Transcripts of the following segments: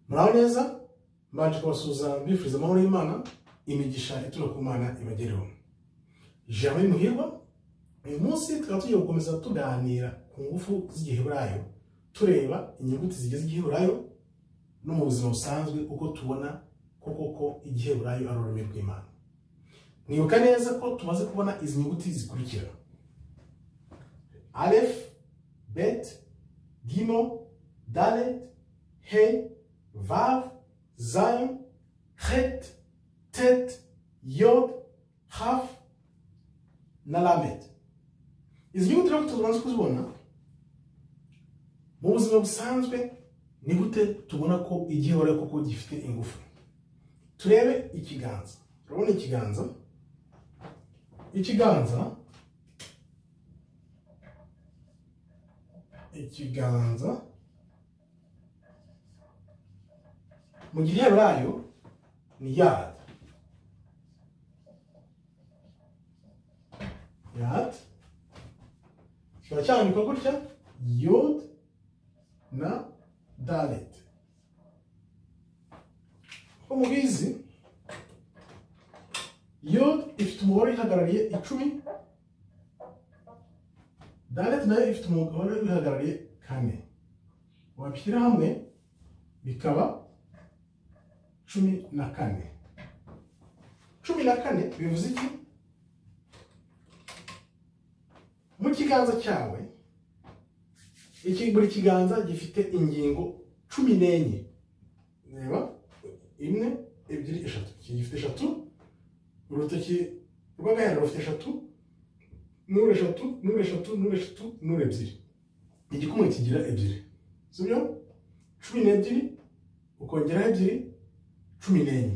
Muraho neza, mbanje kubasuhuza mbifuriza amahoro y'Imana, imigisha ituruka ku Mana ibagereho. Germain Muhirwa, uyu munsi tukaba tugiye gukomeza tuganira ku ngufu z'Igiheburayo, tureba inyuguti zigize Igiheburayo no mu buzima busanzwe uko tubona ko koko Igiheburayo ari ururimi rw'Imana. Mwibuka neza ko tumaze kubona izi nyuguti zikurikira: Aleph, Bet, Gimel, Dalet, He, Vav, Zayin, Het, Tet, Yod, Haf na Lamed. Izi nyuguti rero tumaze kuzibona mu buzima busanzwe, ni gute tubona ko Igiheburayo koko gifite ingufu? Turebe ikiganza. Urabona ikiganza? Ikiganza mu Giheburayo ni yad. Yad kikaba cyandikwa gutya: Yod na Dalet. Uko mubizi, Yod ifite umubare uyihagarariye 10, Dalet nayo ifite umubare uyihagarariye 4. Wabishyira hamwe bikaba 14. 14 bivuze iki? Mu kiganza cyawe, buri kiganza gifite ingingo 14. Reba, 1, 2, 3. Iki gifite 3, urutoki rw'agahera rufite 3, n'uru 3, n'uru 3, n'uru 3, n'uru 2. Igikumwe kigira 2. Sibyo? 12 ukongeraho 2, 14.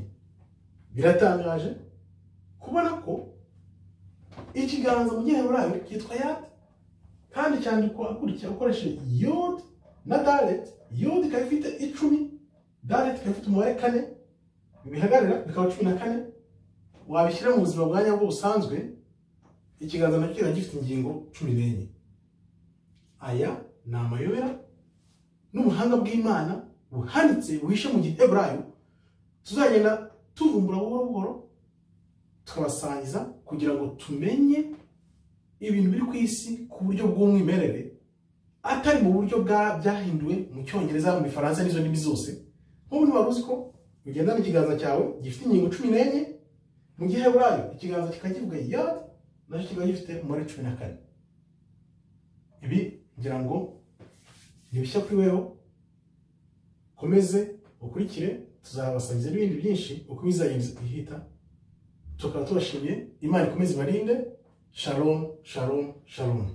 Biratangaje kubona ko ikiganza mu Giheburayo cyitwa yad, kandi cyandikwa gutya ukoresheje Yod na Dalet. Yod ikaba ifite 10, Dalet ikaba ifite umubare 4, bihagarara bikaba 14. Wabishyira mu buzima bwa nyabwo busanzwe, ikiganza nacyo kiba gifite ingingo 14. Aya ni amayobera n'ubuhanga bw'Imana buhanitse buhishe mu Giheburayo, tuzagenda tuvumbura buhoro buhoro tukabasangiza kugira ngo tumenye ibintu biri ku isi ku buryo bw'umwimerere, atari mu buryo byahinduwe mu Cyongereza, mu Gifaransa n'izo ndimi zose. Nk'ubu ntiwari uzi ko ugendana ikiganza cyawe gifite ingingo 14, mu Giheburayo ikiganza kikaba kivuga Yad, nacyo kikaba gifite umubare 14. Ibi ngira ngo ni bishya kuri weho, komeze ukurikire, tuzabasangiza n'ibindi byinshi uko bizagenda ihita. Tukaba tubashimiye, Imana ikomeze ibarinde. Shalom, shalom, shalom.